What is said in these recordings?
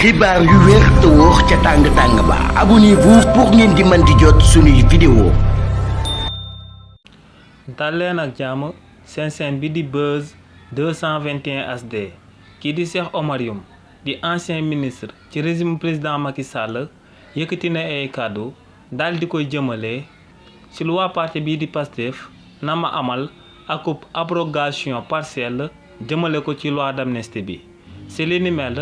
xibaar yu wér te wóor ca tàng ba abonnez-vous pour ngeen di mën di jot suñuy vidéo. dal leen ak jàmm seen bi di Buzz 221 HD kii di Cheikh Oumar Youm di ancien ministre ci régime président Macky Sall yëkkati na ay kàddu daal di koy jëmale ci lu waa parti bii di Pastef na ma amal akub abrogation partielle jëmale ko ci loi d'amnistie bi ci li ni mel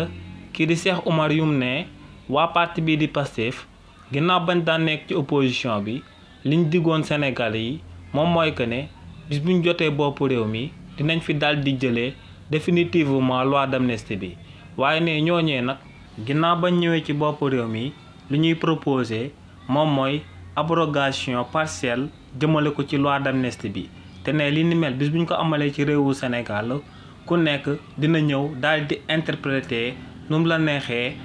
kii di Cheikh Oumar Youm ne waa parti bii di Pastef ginnaaw bañ daan nekk ci opposition bi liñ diggoon Sénégalais yi moom mooy que ne bis buñ jotee bopp réew mi dinañ fi daal di jëlee définitivement loi d'amnistie bi waaye ne ñooñee nag ginnaaw bañ ñëwee ci bopp réew mi li ñuy proposé moom mooy abrogation partielle jëmale ko ci loi d'amnistie bi te ne li ni mel bis buñ ko amalee ci réewu Sénégal ku nekk dina ñëw daal di interpréter nu mu la neexee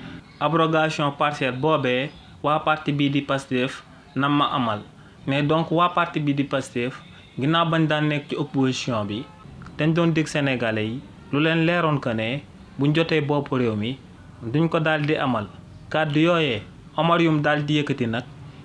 abrogation partielle boobee waa parti bii di Pastef nam ma amal mais donc waa parti bii di Pastef ginnaaw bañ daan nekk ci opposition bi dañ doon dig Sénégalais yi lu leen leeroon que ne buñ jotee bopp réew mi duñ ko daal di amal kàddu yooyee Oumar Youm daal di yëkkati nag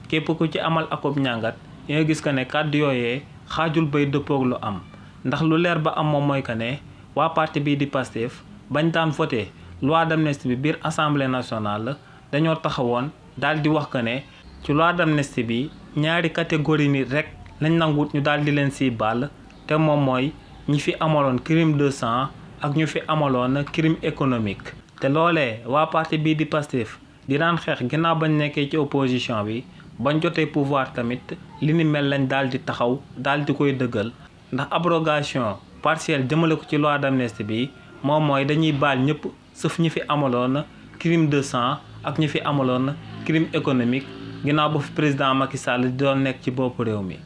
képp ku ci amal akub ñàngat yi nga gis que ne kàddu yooyee xaajul bay dëppoog lu am ndax lu leer ba am moom mooy que ne waa parti bii di Pastef bañ daan voté loi d'amnistie bi biir assemblée nationale dañoo taxawoon daal di wax que ne ci loi d'amnistie bi ñaari catégorie nit rek lañ nangut ñu daal di leen siy baal te moom mooy ñi fi amaloon crime de sang ak ñu fi amaloon crime économique te loolee waa parti bii di Pastef di daan xeex ginnaaw bañ nekkee ci opposition bi bañ jotee pouvoir tamit li ni mel lañ daal di taxaw daal di koy dëggal ndax abrogation partielle jëmale ko ci loi d'amnistie bi moom mooy dañuy baal ñëpp sëf ñi fi amaloon crime de sang ak ñi fi amaloon crime économique ginnaaw ba fi président Macky Sall di doon nekk ci bopp réew mi.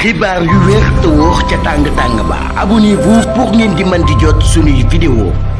xibaar yu wér te wóor ca tàng ba abonnez-vous pour ngeen di mën di jot suñuy vidéo.